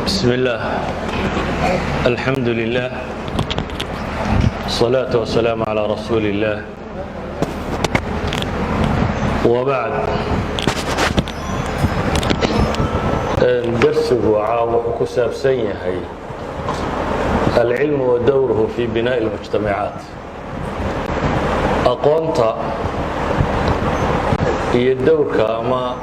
بسم الله، الحمد لله، الصلاة والسلام على رسول الله وبعد. Darsigu caawa wuxuu ku saabsan yahay العلم ودوره في بناء المجتمعات، aqoonta iyo dowrka ama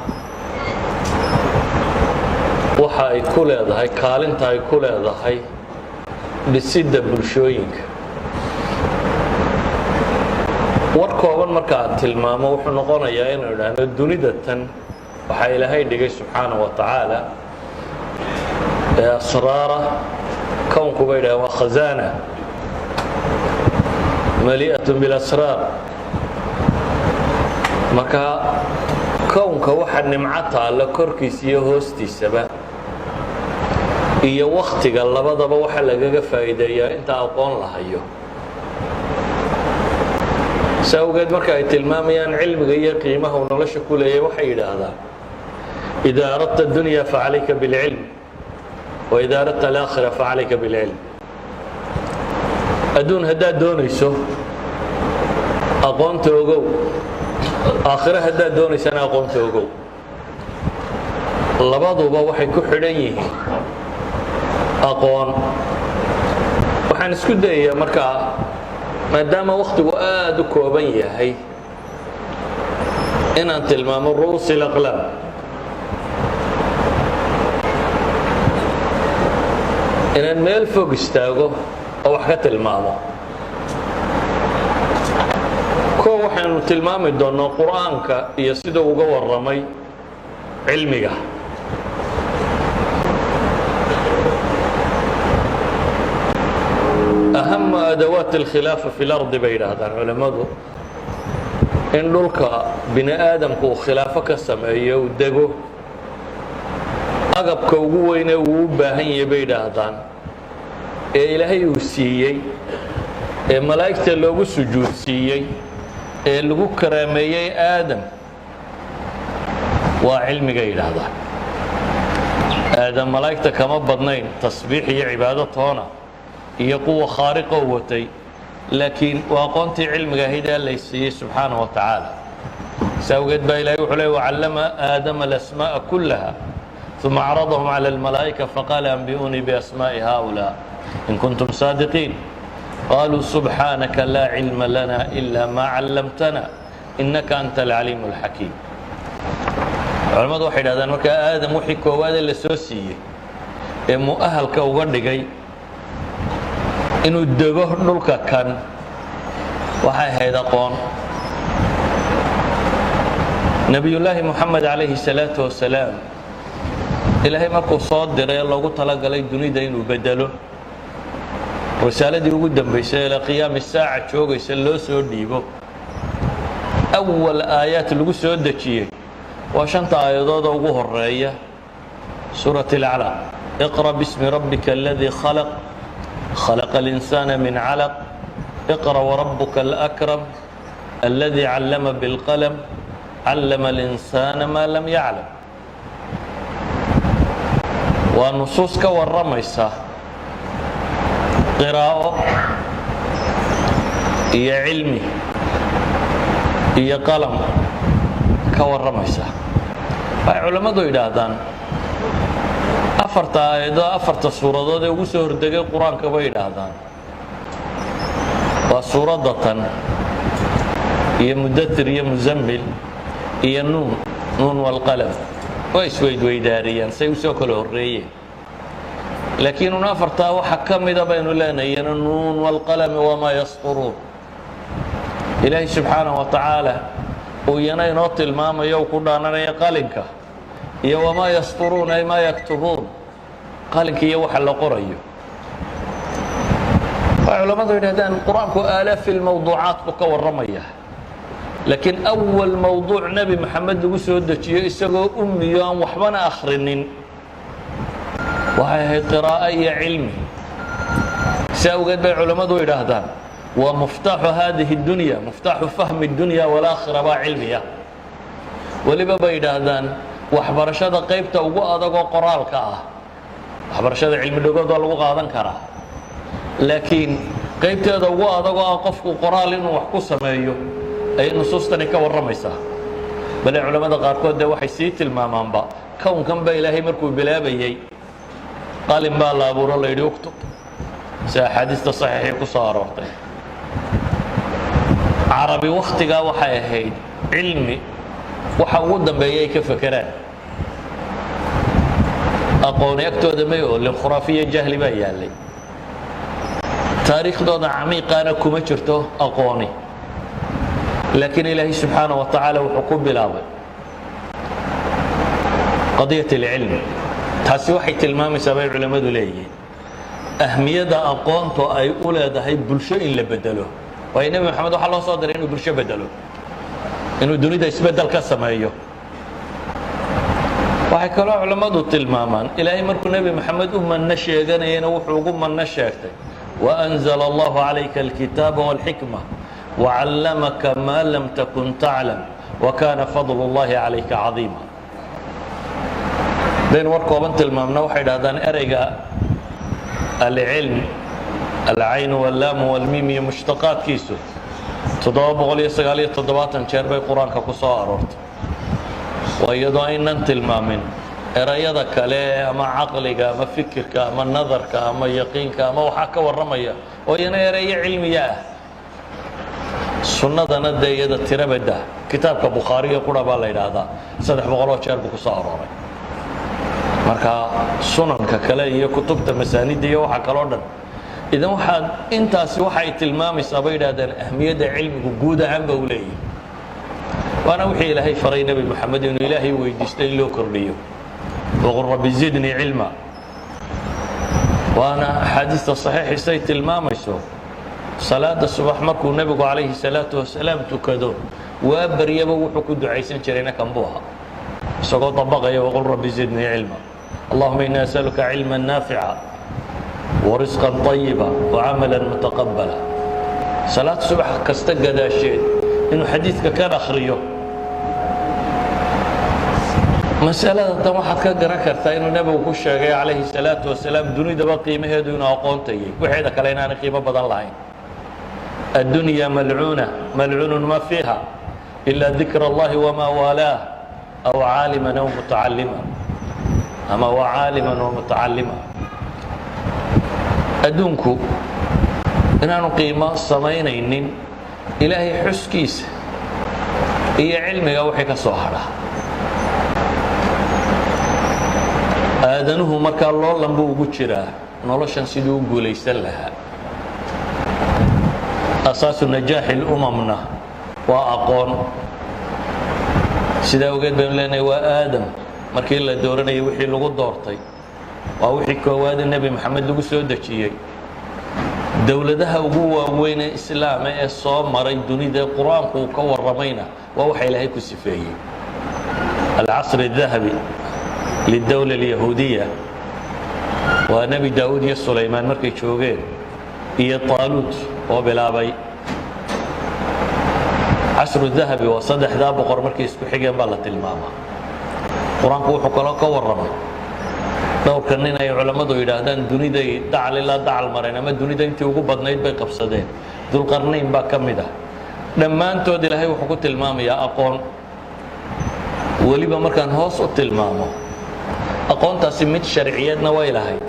waxa ay ku leedahay, kaalinta ay ku leedahay dhisidda bulshooyinka. War kooban marka aan tilmaamo, wuxuu noqonayaa inuu idhaahno dunida tan waxaa Ilaahay dhigay subxaanaه wa tacaala ee asraara kownku bay idhahdeen waa خزانة مليئة بالأسرار. Marka kownka waxa nimco taalla korkiisa iyo hoostiisaba iyo waktiga labadaba waxa lagaga faa'iideeyaa inta aqoon la hayo. Si awgeed marka ay tilmaamayaan cilmiga iyo qiimaha uu nolosha ku leeyahy, waxay yidhaahdaan: إذا أردت الدنيا فعليك بالعلم، وإذا أردت الآخرة فعليك بالعلم. Adduun haddaad doonayso, aqoonta ogow. Aakhire haddaad doonaysana, aqoonta ogow. Labaduba waxay ku xidhan yihiin aqoon. Waxaan isku dayayaa markaa, maadaama wakhtigu aada u kooban yahay, inaan tilmaamo رؤوس الأقلام, inaan meel fog istaago oo wax ka tilmaamo. Ko waxaynu tilmaami doonnaa Qur'aanka iyo siduu uga warramay cilmiga. أهم أدوات الخلافة في الأرض, bay yidhaahdaan culammadu, in dhulka bini aadamku uu khilaafo ka sameeyo, uu dego, agabka ugu weyne uu u baahan yahay, bay yidhaahdaan, ee Ilaahay uu siiyey, ee malaa'igta loogu sujuud siiyey, ee lagu karaameeyey Aadam, waa cilmigay yidhaahdaan. Aadam malaa'igta kama badnayn tasbiix iyo cibaado toona iyo quwa khaariqoo watay, laakiin waa aqoontii cilmiga ahayd ee lay siiyey subxaanaه wa tacaala. Si awgeed baa Ilahay wuxuu ley: وcallama aadama الأsmaaءa كulaha ثuma acradahum calى الmalaa'ika faqaala: أnbi'uunii بأsmaaءi haؤulaaء in kuntum saadiqiin. Qaluu: subxaanaka laa cilma lana إila ma callamtana, inaka anta الcaliim الxakiim. Culamadu waxay dhahdaan, markaa Aadam wixii koowaade la soo siiyey ee mu'ahalka uga dhigay inuu dego dhulka kan waxay ahayd aqoon. Nebiyullaahi Moxamed calayhi salaatu wasalaam, Ilaahay markuu soo diray ee loogu talagalay dunida inuu bedelo, risaaladii ugu dambaysay ilaa qiyaami saaca joogaysa loo soo dhiibo, awal aayaat lagu soo dejiyey waa shanta aayadooda ugu horeeya suurat الأعlى: اقرأ باسم ربك الذي خلق، خلق الإنسان من علق، اقرأ وربك الأكرم، الذي علم بالقلم، علم الإنسان ما لم يعلم. Waa nusuus ka warramaysa qiraa'o iyo cilmi iyo qalam ka warramaysa. Waxay culammadu yidhaahdaan, afarta aayado, afarta suuradood ee ugu soo hordegay Qur-aanka, bay yidhaahdaan, waa suuradda tan iyo Mudathir iyo Muzammil iyo Nuun, Nuun والقلم. Waa isweydweydaariyaan say usoo kala horreeyeen, laakiin un afartaa waxa ka mida baynu leenahayna نون والقلم وما يسطرون. Ilaahay subxaanaه wa tacaala uu iyana inoo tilmaamayo, uu ku dhaananayo qalinka iyo وما يسطرون, ay ما يكتبون, qalinka iyo waxa la qorayo. Waxay culammadu yidhahdaan, Qur-aanku آلاف الموضوعات buu ka warramaya, laakiin awal mowduuc Nebi Maxamed lagu soo dejiyo isagoo ummiyo aan waxbana akhrinin waxay ahayd qiraa'o iyo cilmi. Si awgeed bay culammadu yidhaahdaan, waa مفتاح هذه الدنيا, مفتاح فهم الدنيا والآخرة baa cilmiya. Weliba bay yidhaahdaan, waxbarashada qaybta ugu adagoo qoraalka ah, Waxbarashada cilmi dhagood waa lagu qaadan karaa, laakiin qaybteeda ugu adagoo ah qofku qoraal inuu wax ku sameeyo ayay nusuustani ka warramaysaa. Bale culammada qaarkood dee waxay sii tilmaamaanba kownkan ba Ilaahay markuu bilaabayey qalin baa la abuuro, la yidhi "Uktub", si axaadiista saxiixii ku soo aroortay. Carabi wakhtigaa waxay ahayd cilmi waxa ugu dambeeya ay ka fekeraan. Aqooni agtooda may oolin, khuraafiya jahli baa yaallay. Taariikhdooda camiiqaana kuma jirto aqooni. Laakiin Ilaahay subxaanaه wa tacaala wuxuu ku bilaabay qadiyat اlcilm. Taasi waxay tilmaamaysaa, bay culammadu leeyihiin, ahmiyadda aqoontu ay u leedahay bulsho in la bedelo. Waayo, Nebi Moxamed waxaa loo soo diray inuu bulsho bedelo, inuu dunida isbeddel ka sameeyo. Waxay kaloo culammadu tilmaamaan, Ilaahay markuu Nebi Moxamed u manno sheeganayana, wuxuu ugu manno sheegtay "وأنزل الله عليك الكتاب والحكمة وعلمك ما لم تكن تعلم وكان فضل الله عليك عظيما". Hadaynu war kooban tilmaamna, waxay dhahdaan ereyga العلم، العين واللام والميم iyo mushtaqaadkiisu, 779 jeer bay Qur-aanka ku soo aroortay. Waa iyadoo aynan tilmaamin erayada kale, ama caqliga ama fikirka ama nadarka ama yaqiinka ama waxaa ka warramaya oo iyana ereyo cilmiya ah. Sunnadana dee iyada tirabada, kitaabka Bukhaariga qura baa la yidhaahdaa 300oo jeer buu ku soo arooray. Marka sunanka kale iyo kutubta masaanida iyo waxa kaloo dhan, idan waxaad intaasi waxay tilmaamaysaa, bay yidhahdeen, ahmiyadda cilmigu guud ahaan ba u leeyahy. Waana wixii Ilaahay faray Nebi Moxamed inuu Ilaahay weydiisto in loo kordhiyo, "وقل رب زدني علما". Waana axaadiista saxiixiisay tilmaamayso, salaada subax markuu nebigu calayhi salaatu wasalaam tukado, waa baryaba wuxuu ku ducaysan jirayna kan buu ahaa, isagoo dabaqaya "وقل رب زدني علما". "اللهم إني أسألك علما نافعا ورزقا طيبا وعملا متقبلا". Salaad subax kasta gadaasheed inuu xadiidka kan akhriyo. Masalada tan waxaad ka garan kartaa inuu nebigu ku sheegay calayhi salaatu wasalaam dunidaba qiimaheedu inuu aqoontayay, waxeeda kale inaanay qiimo badan lahayn. "الدنيا ملعونة، ملعون ما فيها إلا ذكر الله وما والاه أو عالما أو متعلما ama وعالما ومتعلما". Adduunku inaanu qiimo samaynaynin Ilaahay xuskiisa iyo cilmiga wixii ka soo hadha. Aadanuhu markaa loolan buu ugu jiraa noloshan siduu u guulaysan lahaa. Asaasu najaaxi lumamna waa aqoon. Sidaa ogeed baynu leenahay, waa Aadam markii la dooranayay wixii lagu doortay, waa wixii koowaade Nebi Moxamed lagu soo dejiyey. Dowladaha ugu waaweyn ee islaama ee soo maray dunida ee Qur-aanku uu ka warramayna waa waxa Ilaahay ku sifeeyey. العصر الذهبي للدولة اليهودية waa Nebi Daa'uud iyo Sulaymaan markay joogeen iyo Taaluut oo bilaabay عصر ذهبي. Waa saddexdaa boqor markay isku xigeen baa la tilmaamaa. Qur-aanku wuxuu kaloo ka warramay dhowrka nin ay culammadu yidhaahdaan duniday dacal ilaa dacal mareen ama dunida intii ugu badnayd bay qabsadeen. Dulqarnayn baa ka mid ah. Dhammaantood Ilaahay wuxuu ku tilmaamayaa aqoon. Weliba markaan hoos u tilmaamo, aqoontaasi mid sharciyeedna way lahayd,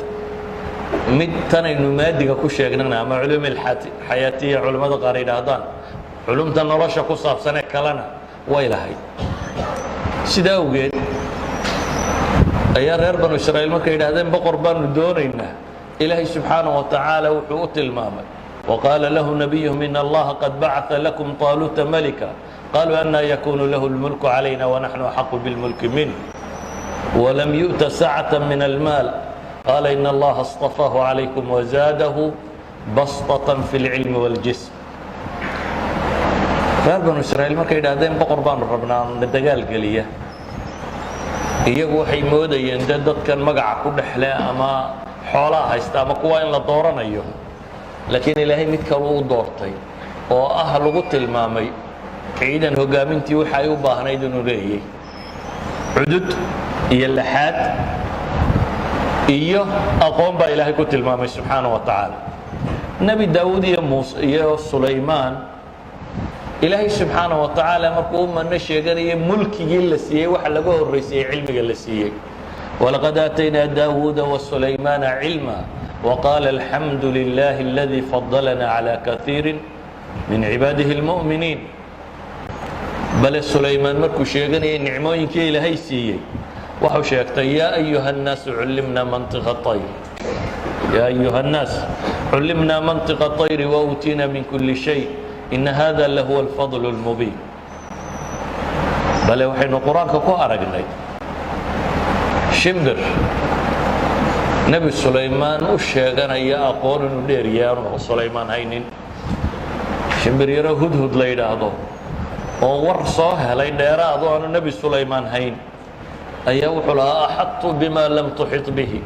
mid tanaynu maadiga ku sheegnana ama علوم الحياتية culimmada qaar yidhaahdaan, culumta nolosha ku saabsanee kalena way lahayd. Sidaa awgeed ayaa reer Banu Israa'iil markay yidhahdeen boqor baanu doonaynaa, Ilaahay subxaanaه wa tacaala wuxuu u tilmaamay "وقال لهم نبيهم إن الله قد بعث لكم طالوت ملكا قالوا أنى يكون له الملك علينا ونحن أحق بالملك منه ولم يؤت سعة من المال قال إن الله اصطفاه عليكم وزاده بسطة في العلم والجسم". Reer Banu Israa'iil markay yidhahdeen boqor baanu rabnaa na dagaal geliya, iyagu waxay moodayeen dee dadkan magaca ku dhexle ama xoolaha haysta ama kuwa in la dooranayo. Laakiin Ilaahay mid kaluu u doortay oo ah lagu tilmaamay ciidan hogaamintii waxa ay u baahnayd inuu leeyay cudud iyo laxaad. Iyo aqoon baa Ilaahay ku tilmaamay subxaanaه wa tacaala. Nebi Daawuud iyo Muuse iyo Sulaymaan, Ilaahay subxaanaه wa tacaala markuu u mano sheeganaya mulkigii la siiyey, waxa laga horraysiiyey cilmiga la siiyey. ولقد آتينا داود وسليمان علما وقال الحمد لله الذي فضلنا على كثير من عباده المؤمنين. Bale Sulaymaan markuu sheeganayay nicmooyinkii Ilaahay siiyey, wuxuu sheegtay: يا أيها الناس علمنا منطق الطير، يا أيها الناس علمنا منطق الطير وأوتينا من كل شيء إن هذا لهو الفضل المبين. Bale waxaynu Qur-aanka ku aragnay shimbir Nebi Sulaymaan u sheeganaya aqoon inuu dheeryahay aanu Sulaymaan haynin. Shimbir yaro Hudhud la yidhaahdo oo war soo helay dheeraado aanu Nebi Sulaymaan hayn ayaa wuxuu lahaa: أحطت بما لم تحط به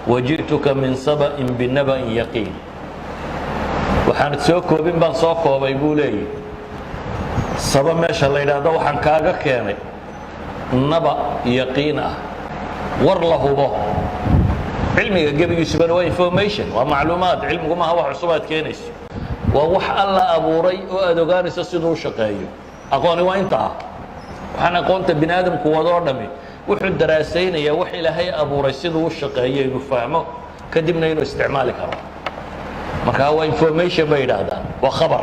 وجئتك من سبإ بنبإ يقين. Waxaanad soo koobin baan soo koobay, buu leeyahy. Saba meesha la yidhaahdo waxaan kaaga keenay naba yaqiin ah, war la hubo. Cilmiga gebigiisubana waa information, waa macluumaad. Cilmigu maaha wax cusub aad keenayso, waa wax Alla abuuray oo aad ogaanayso siduu u shaqeeyo. Aqooni waa inta ah. Waxaan aqoonta bini aadamku wadoo dhami wuxuu daraasaynayaa wax Ilaahay abuuray siduu u shaqeeyo inuu fahmo, kadibna inuu isticmaali karo. Marka waa information bay yidhaahdaan, waa khabar.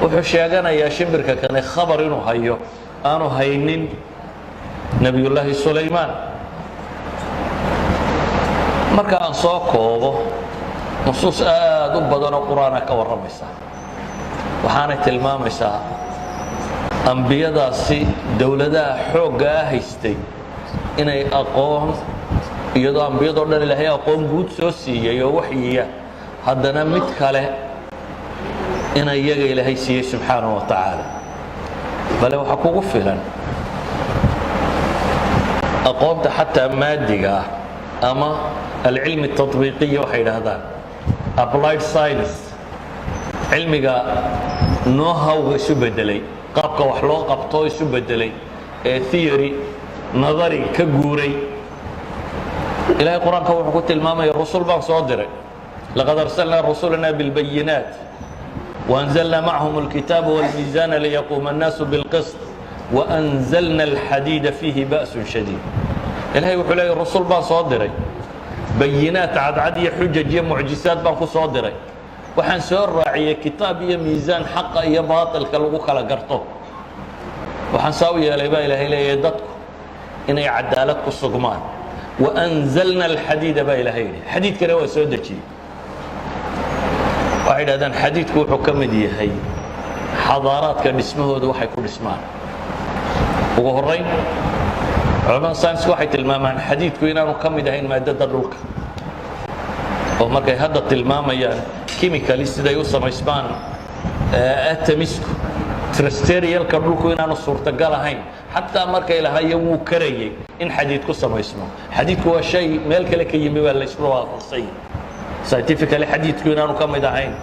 Wuxuu sheeganayaa shimbirka kane khabar inuu hayo aanu haynin Nebiyullaahi Sulaymaan. Marka aan soo koobo, nusuus aad u badan oo Qur-aana ka warramaysa waxaanay tilmaamaysaa ambiyadaasi dowladaha xoogga ah haystay inay aqoon, iyadoo ambiyadoo dhan Ilaahay aqoon guud soo siiyey oo waxyiya, haddana mid kale ina iyaga Ilaahay siiyey subxaanaه wa tacaala. Bale waxaa kugu filan aqoonta xataa maadiga ah ama العلم التطبيقي waxay yidhaahdaan, applied science, cilmiga know-howga isu bedelay, qaabka wax loo qabto isu bedelay ee theory nadari ka guuray. Ilahay Qur-aanka wuxuu ku tilmaamaya: rusul baan soo diray, لقد أرسلنا رسلنا بالبينات وأنزلنا معهم الكتاب والميزان ليقوم الناس بالقسط وأنزلنا الحديد فيه بأس شديد. Ilahay wuxuu leeyay: rusul baan soo diray, bayinaat cadcad iyo xujaj iyo mucjisaad baan ku soo diray. Waxaan soo raaciyey kitaab iyo miisaan xaqa iyo baatilka lagu kala garto. Waxaan saa u yeelay, baa Ilaahay leeyahay, dadku inay cadaalad ku sugmaan. وأنزلنا الحديد baa Ilahay yidhi, xadiidkana waa soo dejiyey. Waxay yidhahdaan xadiidku wuxuu ka mid yahay xadaaraadka dhismahooda waxay ku dhismaan. Ugu horayn, culamada sayniska waxay tilmaamaan xadiidku inaanu ka mid ahayn maadada dhulka, oo markay hadda tilmaamayaan chemically siday u samaysmaan atomisku, terrestrialka dhulku inaanu suurtagal ahayn. Xataa markay lahaayeen wuu karayay in xadiid ku samaysmo, xadiidku waa shay meel kale ka yimi baa laysla waafaqsay scientifically, xadiidku inaanu ka mid ahayn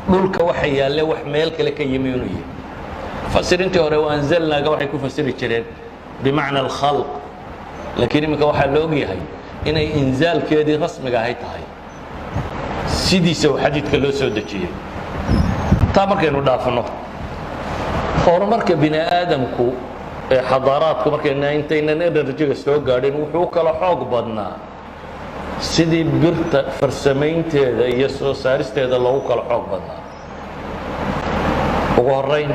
dhulka waxa yaalle, wax meel kale ka yimi inuu yahay. Mufasiriintii hore وأنزلناga waxay ku fasiri jireen بمعنى الخلق, laakiin iminka waxaa la og yahay inay inzaalkeedii rasmiga ahay tahay sidiisa uu xadiidka loo soo dejiyey. Taa markaynu dhaafno, horumarka bini aadamku ee xadaaraadku markayna intaynan energyga soo gaadhin wuxuu u kala xoog badnaa sidii birta farsamaynteeda iyo soo saaristeeda loogu kala xoog badnaa. Ugu horayn,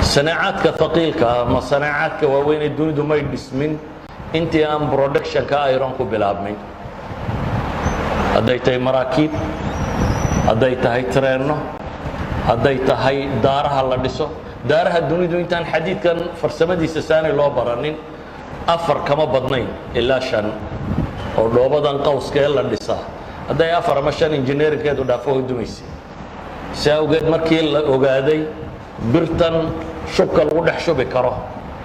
sanaacaadka haqiilka ama sanaacaadka waaweyn ee dunidu may dhismin intii aan productionka iron ku bilaabmin. Hadday tahay maraakiib, hadday tahay treenno, hadday tahay daaraha la dhiso, daaraha dunidu intaan xadiidkan farsamadiisa saanay loo baranin afar kama badnayn ilaa shan, oo dhoobadan qawska ee la dhisaa hadday afar ama shan engineeringkeedu dhaafo way dumaysa. Si awgeed markii la ogaaday birtan shubka lagu dhex shubi karo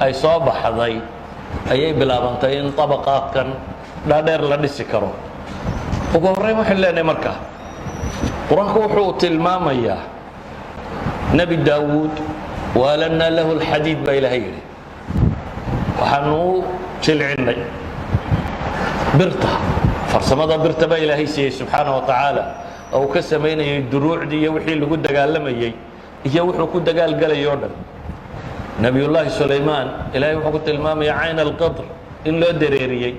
ay soo baxday, ayay bilaabantay in طabaqaadkan dhaadheer la dhisi karo. Ugu horreyn waxaynu leenahay, marka Qur-aanku wuxuu tilmaamayaa Nebi Daawuud: وألنا له الحديد baa Ilaahay yidhi. Waxaanu u jilcinnay birta. Farsamada birta baa Ilaahay siiyey subxaana wa tacaala, oo uu ka samaynayay duruucdii iyo wixii lagu dagaalamayey iyo wuxuu ku dagaalgelayay o dhan. Nebiyullaahi Sulaymaan Ilaahay wuxuu ku tilmaamaya cayn alqitr in loo dareeriyey.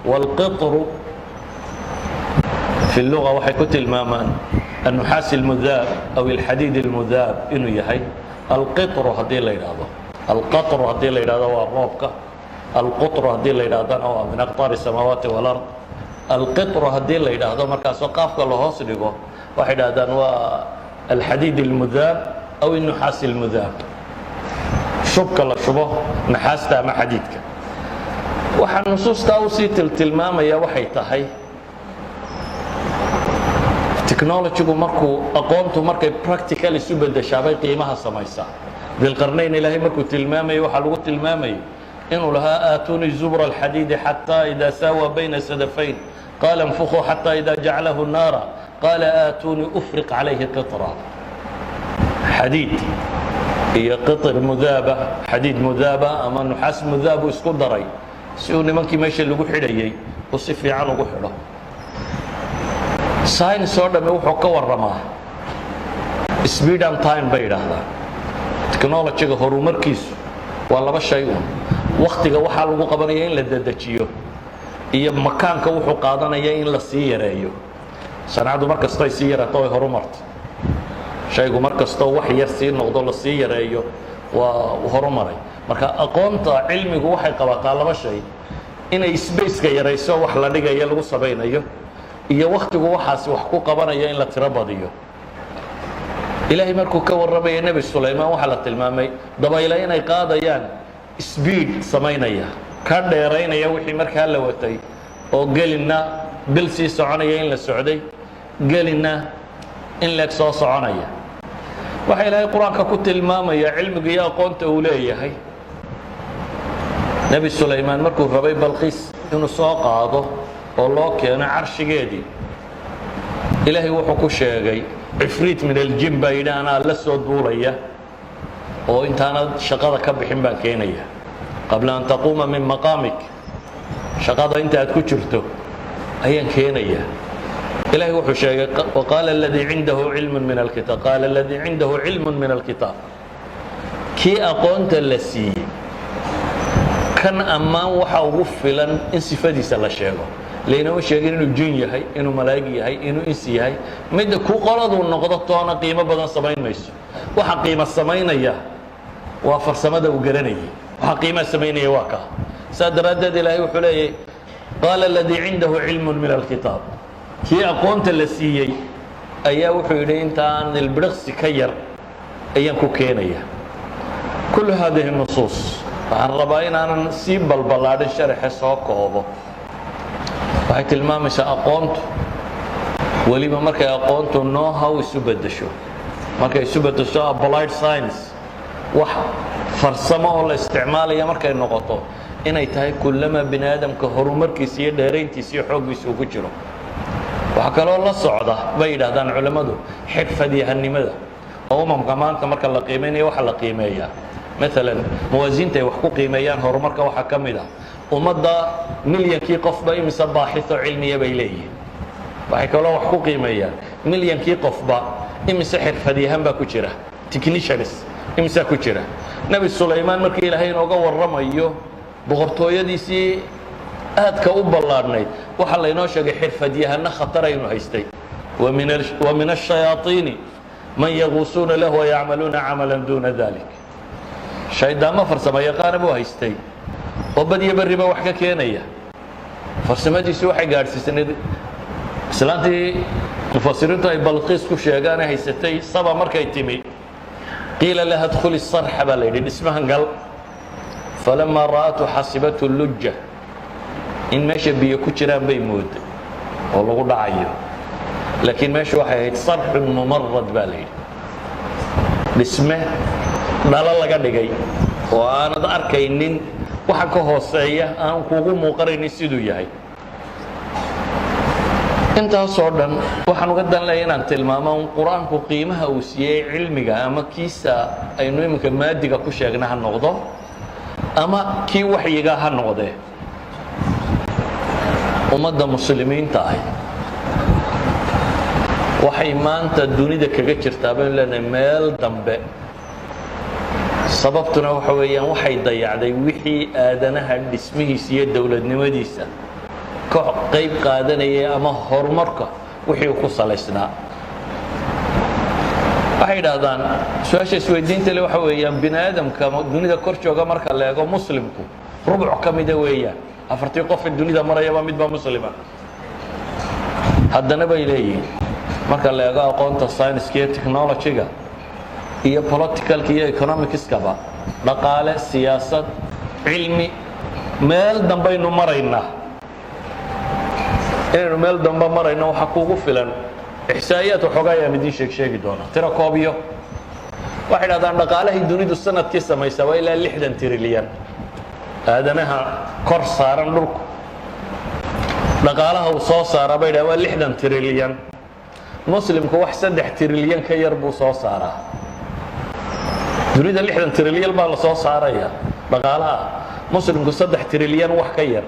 Wاlqitru fi luga waxay ku tilmaamaan النحاس المذاب أو الحديد المذاب inuu yahay. Alqitru haddii la yidhaahdo, alqatru haddii la yidhahdo waa roobka, alqutru haddii la yidhahdana waa من أقطار السماوات والأرض. Alqitru haddii la yidhaahdo, markaasoo qaafka la hoos dhigo, waxay idhahdaan waa الحديد المذاب أو النحاس المذاب, shubka la shubo naxaasta ama xadiidka. Waxaa nusuustaa usii tiltilmaamaya waxay tahay technologygu markuu, aqoontu markay practical isu bedeshaabay qiimaha samaysaa. Dilqarnayn Ilaahay markuu tilmaamayay, waxaa lagu tilmaamayay inuu lahaa: "آتوني زبر الحديد حتى إذا ساوى بين الصدفين قال انفخوا حتى إذا جعله نارا قال آتوني أفرق عليه قطرا." Xadiid iyo قطر مذابة, xadiid مذابة ama نحاس مذاب uu isku daray si uu nimankii meesha lagu xidhayey uu si fiican ugu xidho. Science oo dhamme wuxuu ka warramaa speed and time bay yidhaahdaan. Technologyga horumarkiisu waa laba shay un: waktiga waxaa lagu qabanaya in la dedejiyo iyo makaanka wuxuu qaadanaya in la sii yareeyo. Sancadu mar kasto ay sii yaraato way horumarto. Shaygu mar kastoo wax yar sii noqdo, la sii yareeyo, waa horumaray. Marka aqoonta cilmigu waxay qabataa laba shay: inay spaceka yarayso wax la dhigayo lagu samaynayo, iyo waktigu waxaasi wax ku qabanaya in la tiro badiyo. Ilaahay markuu ka warramaya Nebi Sulaymaan, waxaa la tilmaamay dabaylo inay qaadayaan, speed samaynaya, ka dheeraynaya wixii markaa la watay, oo gelinna bil sii soconaya in la socday, gelinna in leeg soo soconaya. Waxaa Ilaahay Qur-aanka ku tilmaamaya cilmiga iyo aqoonta uu leeyahay. Nebi Sulaymaan markuu rabay Balqiis inuu soo qaado oo loo keeno carshigeedii, Ilaahay wuxuu ku sheegay عفريت من الجن baa yidhi: "Anaa la soo duulaya oo intaanad shaqada ka bixin baan keenaya, قبل أن تقوم من مقامك, shaqada inta aad ku jirto ayaan keenaya." Ilahay wuxuu sheegay: وقال الذي عنده علم من الكتاب, قال الذي عنده علم من الكتاب. Kii aqoonta la siiyey, kan ammaan waxa ugu filan in sifadiisa la sheego. Laynama sheegin inuu jin yahay, inuu malaa'ig yahay, inuu insi yahay. Midda ku qoladuu noqdo toona qiimo badan samayn mayso. Waxa qiimo samaynaya waa farsamada uu garanayay. Waxa qiimaa samaynaya waa kaa. Saa daraaddeed Ilaahay wuxuu leeyahy: قال الذي عنده علم من الكتاب. Kii aqoonta la siiyey ayaa wuxuu yidhi: "Intaan ilbiriqsi ka yar ayaan ku keenaya." كل هذه النصوص, waxaan rabaa inaanan sii balballaadhin sharaxe, soo koobo, waxay tilmaamaysaa aqoontu, weliba markay aqoontu know how isu beddesho, markay isu beddesho applied science, wax farsamo oo la isticmaalaya markay noqoto, inay tahay kullama bini aadamka horumarkiisa iyo dheerayntiisa iyo xooggiisa uu ku jiro. Waxaa kaloo la socda, bay yidhaahdaan culammadu, xirfadyahanimada oo umamka maanta marka la qiimaynayo waxaa la qiimeeyaa, maalan mawaasiinta ay wax ku qiimeeyaan horumarka waxaa ka mid ah ummadda milyankii qofba imise باحث cilmiya bay leeyihiin. Waxay kaloo wax ku qiimeeyaan milyankii qofba imise xirfadyahan baa ku jira, technicians imisaa ku jira. Nebi Sulaymaan markii Ilaahay inooga warramayo boqortooyadiisii aadka u ballaadhnayd, waxaa laynoo sheegay xirfadyahano khatara inuu haystay: ومن الشياطين من يغوصون له ويعملون عملا دون ذلك. Shaydaamo farsamo yaqaana buu haystay oo badyo berriba wax ka keenaya. Farsamadiisu waxay gaadhsiisanayd islaantii mufasiriintu ay Balqiis ku sheegaane haysatay Saba. Markay timi, قيل لها ادخلي الصرح baa la yidhi, dhismahan gal. فلما رأته حسبته لجة, in meesha biyo ku jiraan bay mooday oo lagu dhacayo, laakiin meeshu waxay ahayd صرح ممرد baa la yidhi, dhisme dhalo laga dhigay oo aanad arkaynin waxa ka hooseeya, aan kugu muuqanaynin siduu yahay. Intaasoo dhan waxaan uga dan leeya inaan tilmaamo un Qur-aanku qiimaha uu siiyey cilmiga, ama kiisa aynu iminka maadiga ku sheegna ha noqdo ama kii waxyiga ha noqdee. Ummadda Muslimiinta ahi waxay maanta dunida kaga jirtaa baynu leenahay meel dambe. Sababtuna waxa weeyaan waxay dayacday wixii aadanaha dhismihiisa iyo dowladnimadiisa ka qayb qaadanayay ama horumarka wixii ku salaysnaa. Waxay idhaahdaan, su-aasha isweydiinta le waxa weeyaan, bini aadamka dunida kor jooga marka la eego, Muslimku rubuc ka mida weeyaan. Afartii qof ee dunida marayaba midbaa Muslima. Haddana bay leeyihiin, marka la eego aqoonta sayniska iyo technology-ga iyo politicalka iyo economicskaba, dhaqaale, siyaasad, cilmi, meel dambaynu maraynaa. Inaynu meel dambe marayno waxaa kuugu filan ixsaa'iyaad waxoogaa ayaan idiin sheegi doonaa, tiro koobiyo. Waxay dhahdaan dhaqaalahay dunidu sanadkii samaysaa waa ilaa 60 trilyan. Aadanaha kor saaran dhulku dhaqaalaha uu soo saaraa, bay dhahan, waa 60 trilyan. Muslimku wax 3 trilyan ka yar buu soo saaraa. Dunida 60 trilyan baa la soo saaraya dhaqaalaha, Muslimku 3 trilyan wax ka yar.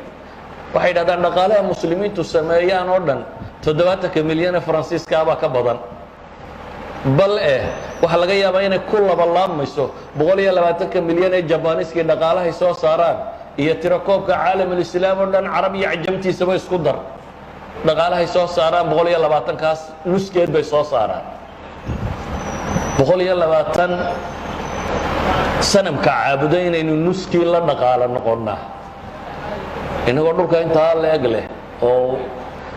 Waxay dhahdaan dhaqaalaha Muslimiintu sameeyaan oo dhan 70-ka milyan ee Faransiiskaabaa ka badan. Bal eh waxaa laga yaabaa inay ku labalaabmayso 120-ka milyan ee Jabaniiskii dhaqaalahay soo saaraan iyo tirakoobka caalamulislaam oo dhan, Carab iyo cajamtiisaba isku dar, dhaqaalahay soo saaraan 120-kaas nuskeed bay soo saaraan. 120 sanamka caabudo inaynu nuskii la dhaqaalo noqonnaa, inagoo dhulka intaa leeg leh oo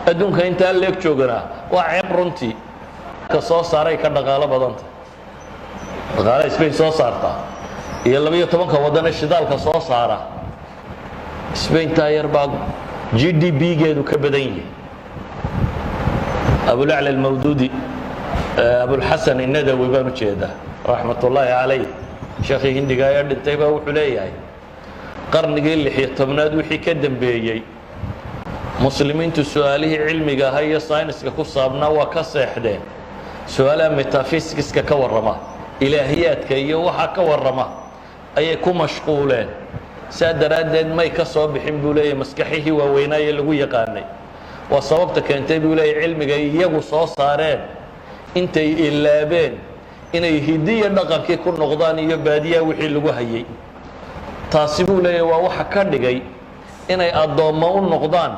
adduunka intaa leeg jooganaa, waa ceeb runtii. Ka soo saaray ka dhaqaalo badanta dhaqaalaha Spain soo saartaa iyo 12-ka waddan ee shidaalka soo saara, Spain taa yar baa GDP-geedu ka badan yihi. Abulacla Almawduudi, Abulxasan Inadawi baan u jeedaa, raxmat ullaahi calayh, sheekhii Hindiga ee dhintay, baa wuxuu leeyahay qarnigii 16aad wixii ka dambeeyey Muslimiintu su-aalihii cilmiga ahaa iyo sayniska ku saabnaa waa ka seexdeen. Su-aalaha metaphysicska ka warrama, ilaahiyaadka iyo waxa ka warrama ayay ku mashquuleen. Saa daraaddeed may ka soo bixin, buu leeyahy, maskaxihii waaweynaaye lagu yaqaanay. Waa sababta keentay, buu leeyahy, cilmiga iyagu soo saareen intay ilaabeen inay hidiya dhaqankii ku noqdaan iyo baadiyaha wixii lagu hayay. Taasi, buu leeyahy, waa waxa ka dhigay inay addoommo u noqdaan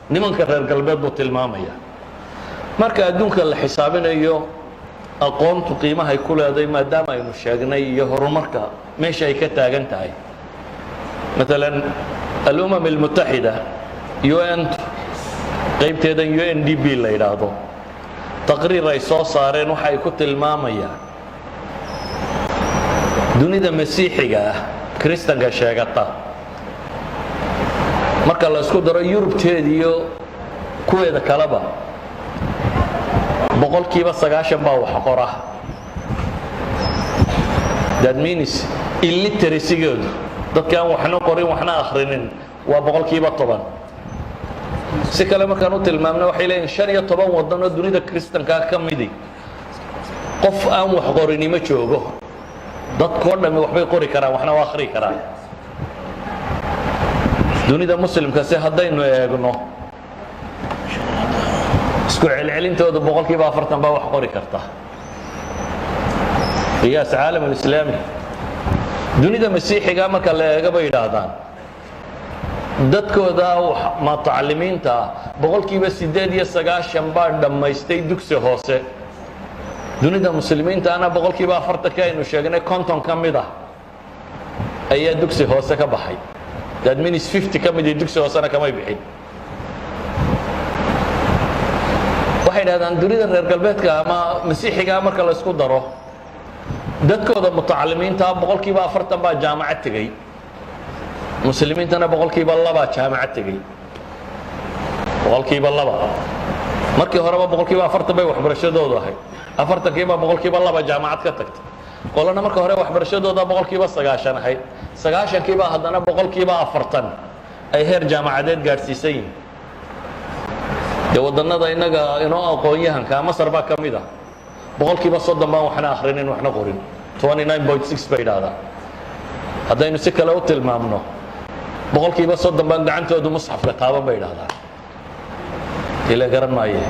nimanka reer galbeed, buu tilmaamaya. Marka adduunka la xisaabinayo aqoontu qiimahay ku leeday, maadaama aynu sheegnay, iyo horumarka meesha ay ka taagan tahay, maalan Alumam Almutaxida, UN, qaybteedan UNDP la yidhaahdo, taqriir ay soo saareen waxa ay ku tilmaamayaan dunida Masiixiga ah, Kristanka sheegata, marka la isku daro Yurubteeda iyo kuweeda kaleba, 90% baa wax qora. That means illiteracy-goodu, dadka aan waxna qorin waxna akhrinin, waa 10%. Si kale markaan u tilmaamna, waxay leeyihin 15 waddan oo dunida Kristankaa ka midi qof aan wax qorini ma joogo. Dadkoo dhammi waxbay qori karaan, waxna waa akhri karaan. Dunida Muslimka si haddaynu eegno, isku celcelintoodu 40% baa wax qori karta, qiyaas caalam alislaami. Dunida Masiixiga marka la eego, bay yidhaahdaan, dadkooda mutacalimiinta ah 98% baa dhammaystay dugsi hoose. Dunida Muslimiintaana 40-kii aynu sheegnay, 50 ka mid ah ayaa dugsi hoose ka baxay. That means 50 ka midii dugsi hoosena kamay bixin. Waxay dhahdaan dunida reer galbeedka ama Masiixigaa marka la isku daro, dadkooda mutacalimiinta 40% baa jaamacad tegey. Muslimiintana 2% jaamacad tegey. 2%. Markii horeba 40% bay waxbarashadoodu ahayd, 40-kiiba 2% jaamacad ka tagtay. Qolana marka hore waxbarashadooda 90% ahayd, 90-kiiba haddana 40% ay heer jaamacadeed gaadhsiisan yihin. Dee waddannada innaga inoo aqoon-yahanka, Masar baa ka mid ah, 30% baan waxna akhrinin waxna qorin, 29.6 bay idhaahdaa. Haddaynu si kale u tilmaamno, 30% baan gacantoodu musxafka taaban, bay idhahdaan. Ila garan maaye.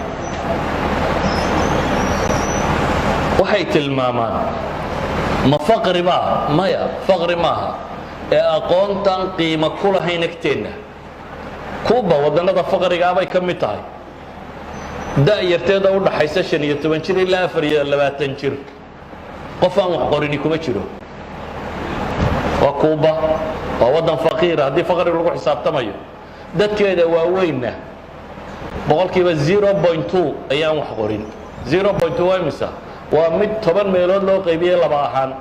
Waxay tilmaamaan, ma faqri baa? Maya, faqri maaha, ee aqoontan qiimo ku lahayn agteenna. Kuuba waddannada faqrigaabay ka mid tahay. Da'yarteeda u dhaxaysa 15 jir ilaa 24 jir, qof aan wax qorini kuma jiro. Waa Kuuba, waa waddan faqiira haddii faqri lagu xisaabtamayo. Dadkeeda waaweynna 0.2% ayaan wax qorin. 0.2 waa imisa? Waa mid 10 meelood loo qaybiyey laba ahaan.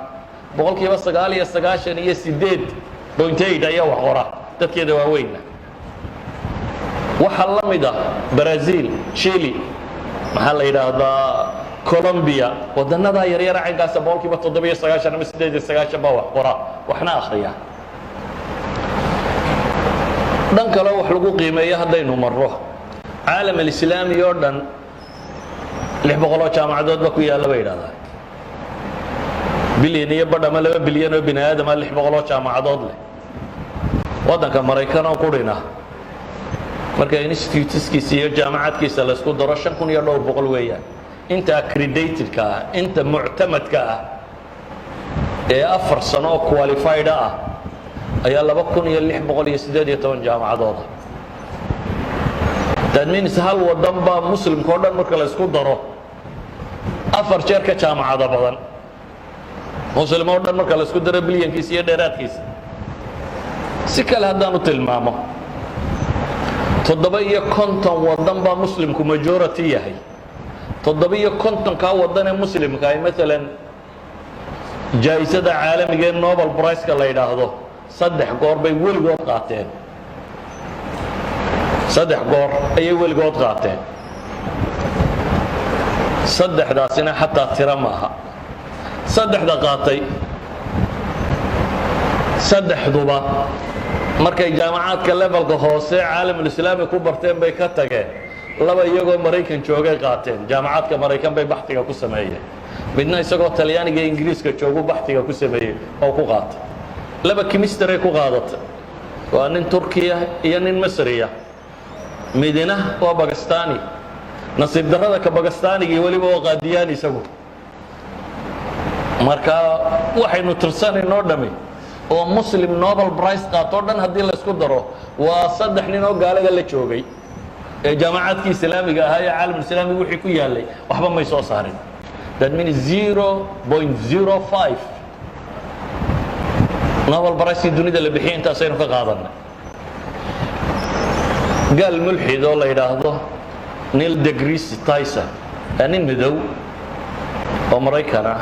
99.8% ayaa wax qora dadkeeda waaweynna. Waxaa la mid ah Brazil, Chile, maxaa la yidhaahdaa, Colombia. Waddannadaa yaryara caynkaasa 97% ama 98 baa wax qora, waxna akhriya. Dhan kale wax lagu qiimeeyo haddaynu marro, caalam alislaami oo dhan 600 oo jaamacadood ba ku yaalla, bay yidhahdaan. Bilyan iyo badh ama 2 bilyan oo bini aadama 600 oo jaamacadood leh. Waddanka Maraykan oo qurina, marka instituteskiisa iyo jaamacadkiisa laysku daro, 5 kun iyo dhowr boqol weeyaan inta accredited-ka ah, inta muctamadka ah ee 4 sano oo qualified ah ayaa 2618 jaamacadooda. That means hal wadan baa muslimka o dhan marka la isku daro afar jeer ka jaamacado badan, muslim oo dhan marka la isku daro, bilyankiisa iyo dheeraadkiisa. Si kale haddaan u tilmaamo, 57 wadan baa muslimku majority yahay. 57-kaa wadan ee muslimka ay maalan jaa'isada caalamiga ee Nobel Prize-ka la yidhaahdo saddex goor bay weligood qaateen. Saddex goor ayay weligood qaateen. Saddexdaasina xataa tiro maaha. Saddexda qaatay, saddexduba markay jaamacaadka levelka hoose caalamulislaami ku barteen bay ka tageen. Laba iyagoo Maraykan joogay qaateen, jaamacaadka Maraykan bay baxtiga ku sameeyeen. Midna isagoo Talyaaniga iyo Ingiriiska joogu baxtiga ku sameeyey oo ku qaatay. Laba chemistry ku qaadatay, waa nin Turkiya iyo nin Masriya, midina waa Bakistani. Nasiib darrada, ka Bakistaanigii weliba waa Qaadiyaan isagu. Marka waxaynu tirsanaynoo dhami oo muslim Nobel Prize qaatoo dhan haddii laysku daro, waa saddex nin oo gaalada la joogay ee jaamacaadkii islaamiga ahaa ee caalamulislaamiga wixii ku yaalay waxba may soo saarin. That means 0.05 Nobel Prize-kii dunida la bixiyay intaasaynu ka qaadanay. Gaal mulxid oo la yidhaahdo Neil deGrasse Tyson, aa nin madow oo Maraykan ah